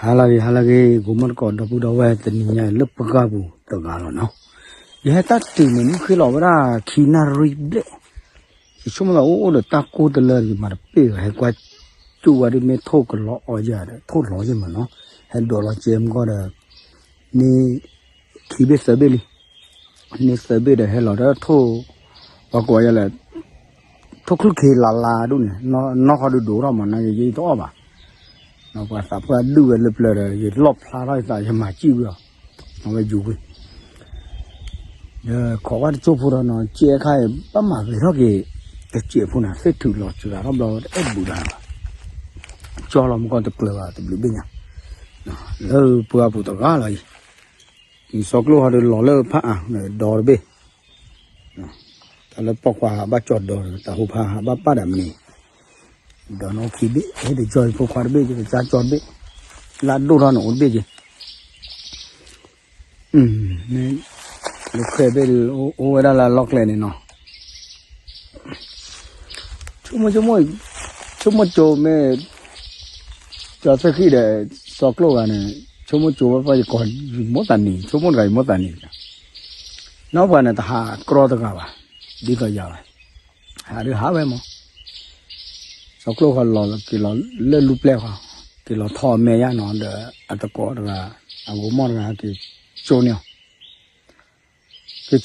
ဟါလၢအဂ့ၤ ဟါလၢအဂ့ၤ ဂီၤမီၢ်သကိး ဒီပုၢ်ဒီဝဲၢ် တနံၤညါလၢပဂီၢ်ပူၤတဂၤလီၤနီၤ. ယဟဲတၢ်တုၤန့ၣ် မုၢ်ဃ့လီၤဝဲဒၣ်ခံနၣ်ရံၣ်ဘျဲၣ်, ယဆိကမိၣ်သးအိၣ်အိၣ်ဒီးတၢ်ကိၢ်တလၢ ယမၤတပ့ၢ်ဘၣ် ဟဲကွၢ်ကၠူၣ်ဝဲဒၣ် မ့ၢ်ထိၣ်ကလီအီယၤဒီး ထိၣ်လီၤယဲၢ်မးနီၤ. ဟဲဒိးလီၤကဲမုၢ်ဂီၢ်ဒီး န့ၣ် ခံဘ့ၣ်သၢဘ့ၣ်လံ န့ၣ်သၢဘ့ၣ်ဒီးဟဲလီၤဒီးထိၣ်, ပှၤကိးယဲလဲၣ်, ထိၣ်ချူၣ်ခ့လၢ်လၢ်ဒူၣ်န့ၣ်, နီၢ်ခီဒုးဒိၣ်ထီၣ်မး နာ်က့ၤယဲအံၤတအီၣ်ဘၣ်, ပှၤသးပှၢ်ဒုၣ်ဝဲလၢပျၢၤဒီး ယလီၣ်ဖျါထီၣ်ယသး ယမၤစံၣ်ဝံၤအီၤ, အဝဲယူၤဝံၤ ဒီးခိးကွၢ်တကၠိၢ်ဖိဒီးနီၤ ကဲခါအံၤ ဘၣ်မၤဂ့ၤထီၣ်က့ၤ တစဲးဖိန့ၣ် သ့ၣ်ထုးလီၤစှၤထီၣ်ဘျီ တအဲၣ်ဘူးဒၣ်ဘၣ်, ကၠီလီၤမုၢ်ကီၢ်တကျၢၤဘၣ် တဘျုးဘ့ၣ်ညါ, လၢပှၢ်ပူၤတဂၤလီၤအံၤ, စီၤကျိၣ်ဟီဒုးလီၤလၢဖးအါဒီးတဘ့ၣ်, တၢ်လၢပိာ်ခွါဟးဘၣ်ကၠီဒီး တၢ်ဟူဖးဟးဘၣ်ပၢ်ဒီးမနုၤ, ဒီးနီၢ်ခံဘ့ၣ် ဟဲတကၠီဖိခွါတဘ့ၣ် ယကစၢ်ကၠီတဘ့ၣ်, လၢအဒိၣ်ထီၣ်န့ၣ်အိၣ်တဘ့ၣ်က့ၤ မ့ၢ်လၢခွဲးဘ့ၣ် အိၣ်ဝဲဒၣ်လၢအလီၢ်ကျဲန့ၣ်နီၤ, ဆိကမိၣ်ဆိကမိၣ်, ဆိကမိၣ်ကၠိမ့ၢ်, ကၠီသ့ၣ်ဃံၣ်ဒီး စီၤကျိၣ်ဂၤန့ၣ်, ဆိကမိၣ်ကၠိဝဲပှၤယကိး ယမိၢ်သးနံၤ ဆိကမိၣ်တဂၤယမိၢ်သးနံၤ, နီၢ်ပှၤန့ၣ်တဟးကြီတဂၤဘၣ်, ဒ်သိးယၤဘၣ်, ဟးဒုးဟးဝဲမး စီၤကျိၣ်ဃီလီၤက့ၤလီၤလၢလူပျဲၢ်ဃီ, က့ၤလီၤထီၣ်အမဲာ်ယါနီၤ ဒီးအတကိးတဂၤ, အဂိၤမီၢ်တဂၤက့ၤကၠိန့ၢ်အီၤ, က့ၤ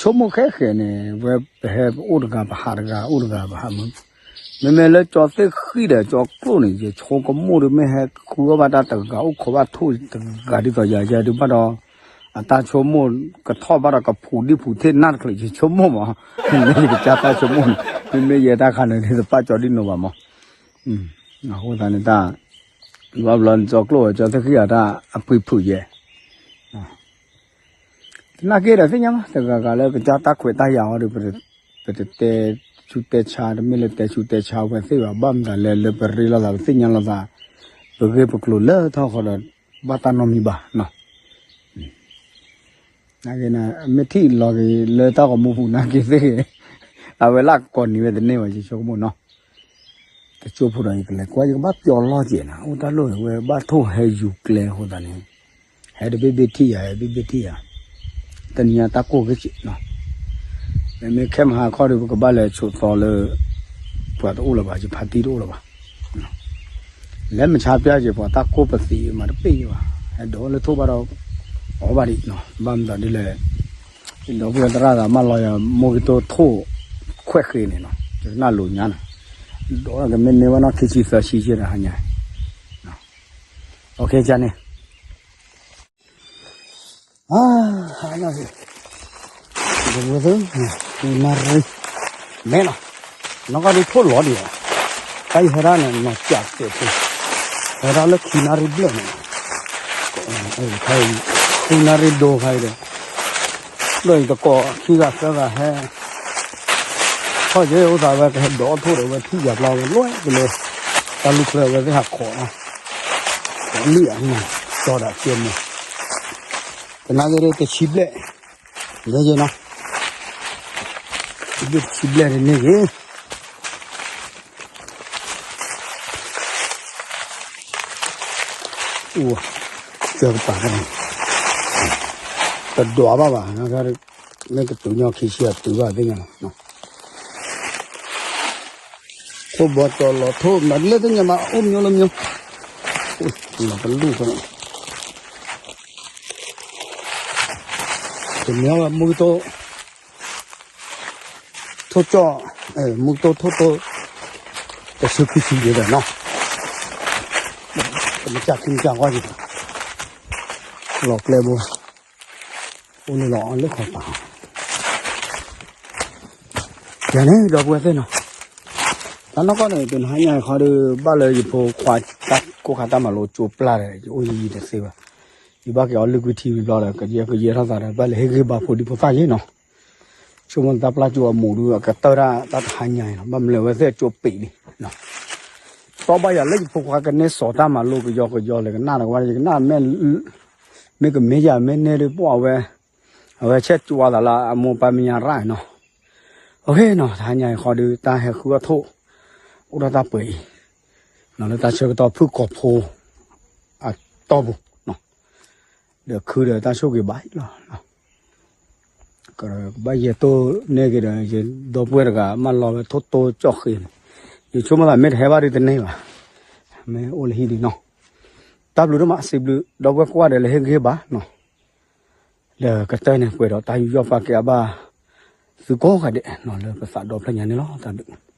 ဆိကမိၣ်ခဲဃဲၤန့ၣ် ဝဲပဟဲပအိၣ်တဂၤ ပဟးတဂၤ အိၣ်တဂၤ ပဟးမုၢ်, မ့မ့ၢ်လၢကၠီသ့ၣ်ဃံၣ်ဒီးကၠီကျိၣ်န့ၣ် ယဆိကမိၣ်ဒီး မ့ၢ်ဟဲဃုအီၣ်ဘၣ်တၢ်တဂၤ အိၣ်ခိးဘၣ်ထိၣ်တဂၤ ဒ်သိးယၤယဲဒုးဘၣ်ဒီး အတၢ်ဆိကမိၣ် ကထီၣ်ဘၣ်ဒီးကဖူးဒံဖူးထ့ၣ်နၢ်တချုး ယဆိကမိၣ်မး, မ့ၢ်ယကစၢ်တၢ်ဆိကမိၣ်န့ၣ် မ့မ့ၢ်ယဲတၢ်ခါန့ၣ် တပၣ်ကၠီဒ်နီၤဘၣ်မး, အဃိသတးန့ၣ်တၢ်, ယဘၣ်ဘျီန့ၣ် ကၠီကျိၣ်ဝဲ ကၠီသ့ၣ်ဃံၣ်အတၢ်အပှ့ၤဖုးယဲ သနာ်က့ဒီးသ့ၣ်ညါမး တဂၤဂၤလၢကစၢ်တၢ်ခွဲးတၢ်ယာ်အီၤဒီး ပတတဲဆူးတဲဆါ တမ့ၢ်လၢတဲဆူးတဲဆါဝဲသ့ၣ်ဘၣ် ဘၣ်မတၤလဲၣ် လၢပရ့လိာ်သး ပသ့ၣ်ညါလိာ်သး ပဂ့ၢ်ပကျိၤလၢထီၣ်ဃီဒီး ဘၣ်တၢ်နီတမံၤဘၣ်နီၤ, နာ်က့န့ၣ် မ့ၢ်ထံၣ်လီၤက့ၤလၢတၢ်ဂီၤမူပူၤနာ်က့သ့ၣ်ဂ့ၤ, အဝဲလၢအကကိးနံၤဝဲတန့ၢ်ဘၣ် ယဆိကမိၣ်နီၤ တကၠိဖိဒီးယကလဲၤကွၢ် ယကဘၣ်ပျီလီၢ်ကဲးနၤ အိၣ်တၢ်လိၣ်ဝဲဘၣ်ထိၣ်ဟဲယူၤကျဲအဃိသတးန့ၣ်, ဟဲတဘ့ၣ်ဘ့ၣ်ထံၣ်ယၤ ဟဲဘ့ၣ်ဘ့ၣ်ထံၣ်ယၤ, တနံၤညါတၢ်ကိၢ်ဂ့ၤကဲးနီၤ, မ့မ့ၢ်ခဲမဟါခီဒီး ပကဘၣ်လဲၤဆိးသီလၢ ပှၤတအိၣ်လၢၤဘၣ် ယဖါတံၢ်တအိၣ်လၢၤဘၣ် လဲၤမဆါပျၢ်က့ၤ ပှၤတၢ်ကိၢ်ပသံးမးတပ့ၢ်ယဘၣ်, ဟဲဒိးလၢထိၣ်ဘၣ်ဒီး အီၣ်ဘၣ်ဒံးနီၤ ဘၣ်မတၤဒ်လဲၣ်, ဒီပုၢ်ဝဲၢ်သရၣ်သးမၢလီၤယၤ မိၢ်ကတိၢ်ထိၣ်ခွဲးဃ့န့ၣ်နီၤ ယကနၣ်လိာ်ညါနီၤ, ဒီးကမ့ၢ်န့ၢ်ဝဲနီၣ်ခံဆံသၢဆံယဲဒီးဟါညါ, အခဲကန့ၣ် အါ, ဟါလၢအဂ့ၤ, ဒီပုၢ်ဝဲၢ်သ့ၣ်, နၣ်ရံၣ်, မဲနီၤ, နီၢ်ကီၢ်ဒုးထိၣ်လီၤဒံးဘၣ်, တၢ်အံၤဟဲဒၣ်န့ၣ် နီၢ်ကၠးစဲးဖိ, ဟဲဒၣ်လၢခံနၣ်ရံၣ်ဘျဲၣ်န့ၣ်, ခါအံၤ, ခံနၣ်ရံၣ်ဒိခါအံၤဒီး, ဘျီအံၤတကိးခံဂၤသၢဂၤဟဲ ထီၣ်ယဲအိၣ်သးဝဲကဟဲဒိးထိၣ်ဒီးဝဲထံၣ်ယၤဘျီဝဲလွဲၢ်ကလၢ, တၢ်လူၢ်ချၢဝဲသ့ၣ်ဟးခိးနီၤ, လံၣ်အနၢ် ကၠီဒၣ်ကဲမး, တနာ်က့ၤတဆံဘျဲၣ်, လဲၤယဲနီၤ, တဆံဘျဲၣ်တန့ၢ်ဂ့ၤ အိၣ်, ကၢကပၤ, တဒွးဘၣ်ဘၣ်, မ့ၢ်ကတုၤညီခံဆံအတုၤဘၣ်သ့ၣ်ညါလီၤ, ထိၣ်ဘီကၠီလီၤထိၣ်မးလၢသ့ၣ်ညါမး အိၣ်မျိုးလၢမျိုး, လီၤတလူၢ်ဃီ, တမ့ၢ်မူကတိၢ် ထိၣ်ကၠီၣ်, မူကတိၢ်ထိၣ်တိၢ်, တဆူခံဆံယဲဒီးနီၤ, တမ့ၢ်ကၢ်ခံမ့ၢ်ကၢ်ဂီၢ်ယဲ, လီၤကျဲဘိ, အိၣ်လၢလီၤအီၤလၢခီပၤ, ယၤန့ၣ် ဒီပုၢ်ဝဲၢ်သ့ၣ်နီၤ, တၢ်နီၢ်ကီၢ်န့ၣ် တနဟါညါအံၤဃီဒီး ဘၣ်လၢယဖိခွါတၢ်ကိၢ်ခါတၢ်မၤလိကၠိပျၢ်ဒီး ယအိၣ်ယံၤယံၤတသ့ဘၣ်, ယဘၣ်က့ၤအီၤလုၢ်ကွံာ်ထံဝံၤဘျီဒီး ကယဲၢ်ကယဲၢ်ထီၣ်သးဒီး ဘၣ်လဲၤဟ့ၣ်ဂံၢ်ဘါဖိဒံဖိသၣ်ယဲနီၤ ဆိကမိၣ်တၢ်ပျၢ်ကၠိအမူးဒုး အကတၢၢ်တၢ်တဟါညါအံၤနီၤ ဘၣ်မနုၤအဝဲသ့ၣ်အကၠိပံးလံ, တီဘၣ်ယၤလၢယဖိခွါကန့ၢ်စီၤတၢ်မၤလိကယီကယီလဲၣ် ကနၣ်တကဝၢ် ယကနၣ်မ့ၢ်, မ့ၢ်ကမ့ၢ်ယၤမ့ၢ်န့ၢ်ဒုးပှၢ်ဝဲ, အဝဲဆဲးကွၢ်သးလၢအမိၢ်ပၢ်မဲာ်ညါရၣ်နီၤ, အဃိနီၤ တဟါညါအံၤဃီဒုး တၢ်ဟဲဃုအီၣ်ထိၣ်, အိၣ်ဒီးတၢ်ပှဲၤအံၤ, လၢတၢ်ဆၢကတီၢ်ဖုၣ်ကိာ်ဖိ, အ တီၢ်ပူၤ, ဒီးခုဒီးတၢ်ဆိၣ်ဂ့ၤဘၣ်လီၤ. ကဘၣ်ယဲၢ်တိၢ်န့ၢ်က့ၤဒီး ယဒီပုၢ်ဝဲၢ်တဂၤမၢလီၤဝဲထိၣ်တိၢ်ကၠီၣ်ဃ့န့ၣ်, ယဆိကမိၣ်သးမ့ၢ်တဟဲဘၣ်ဒုးတန့ၢ်ဘၣ်, မ့ၢ်အိၣ်လၢဟံၣ်ဒံးနီၤ, တၢ်ဘျုးဒိၣ်မး စံးဘျုးဒီပုၢ်ဝဲၢ်ကိးဂၤဒဲးလၢဟ့ၣ်ဂံၢ်ဘါနီၤ, လၢကတၢၢ်န့ၣ် ပှဲၤဒီးတၢ်ယူးယီၣ်ပာ်ကဲအဘၣ် သုကိးဂၤဒဲးနီၤ လၢပသးဒီဖျၢၣ်ညါန့ၣ်လီၤ. တၢ်ဘျုး